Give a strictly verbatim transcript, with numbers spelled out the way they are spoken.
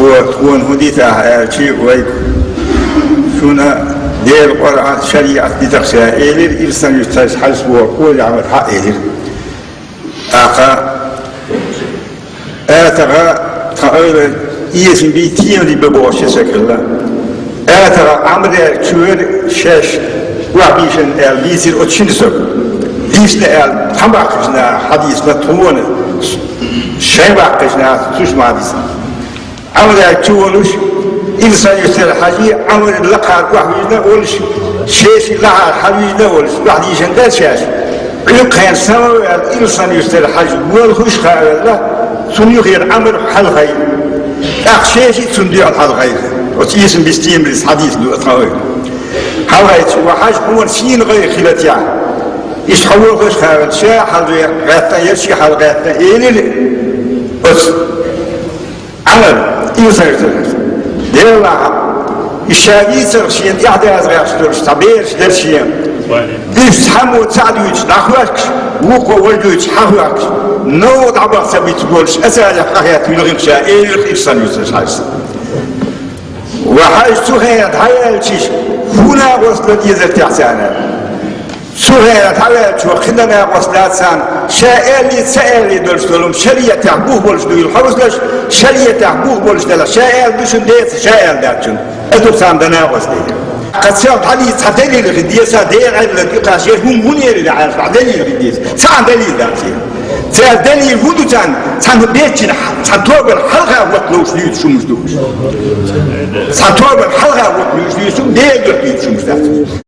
Вот, вон хӀун дитахь аьлчи вай, шуна Дела Къуръан, шариӀат дитахь ша элира, ирсан юьстарш хьажа вон, олехь хьа элира. ТӀаккха атагӀа тхан ойла эсам бий, теман бий бохуш ши саг хилла. АтагӀа Ӏамрел чуьра шаьш охьабийшина аьлла дийцира оцу шина сага. Дийшна аьлла, тхан баккхийчу наха хьадийцина тхуна, шайн баккхийчу наха цуьш ма дийцина. Ӏамрел чу волуш, ирсан юьстара хьажий, Ӏамрел лакхара охьавижна а волуш, шеши лахьара хьалвижна а волуш, охьадийшина дара шаьш. Ӏуьйкххенаш самаваьлла, ирсан юьстара хьажа волхуш хавелла, цунна юхера Ӏамр хьалхайна. ТӀаккха шеши цунна дуьхьал хьалхайна. Оцу эсам бистемалис хьадийца ду тхан ойла. Хьалхайча, ва хьажа хьуна шена гӀайгӀа хилла техьа. Иштта хьо волхуш хавелла, ша хьалгӀаьттина, я ши хьалгӀаьттина, элира оцу Ӏамр, ирсан юьстара хьажа. Делахь, и ша дийцарх шена тӀаьхьадаза гӀерташ долуш цхьа бераш дара шен. Уьш цхьаммо цхьаъ дуьйцуш дӀахоьхкуш, вукхо вара дуьйцуш хьахоьхкуш, новкъа дӀабаха ца битта болуш, аса алех къахетта вилхина ша, элира ирсан юьстара хьажас. Ва хьажа цу хенахь дӀаяьлча, хӀун накъост дан дезара техьа царна? Цу хенахь дӀаваьллачо кхин дан накъост дац царна, ша аьллий, ца аьллий долуш долу шариатехь бух болуш дуйла хьовсалаш, шариатехь бух болуш делахь, ша аьлла ду шуна деца, ша аьлла дац шуна. Аса царна дан накъост дийла. Кхаччалц дӀадийца цхьа далил хир деза, Делан Ӏедалан тӀе кхаччалц хӀума хӀун эрира аьлла, цхьа далил хир деза. Цхьа а далил дац. Церан далил хӀун ду царна? Цхьана беччина, цхьана тобанна хьалха хӀотта ловш дуьйцуш хӀумаш ду уьш. Цхьана тобанна хьалха хӀотта ловш дуьйцуш, Делан дуьхьа дуьйцуш хӀумаш дац.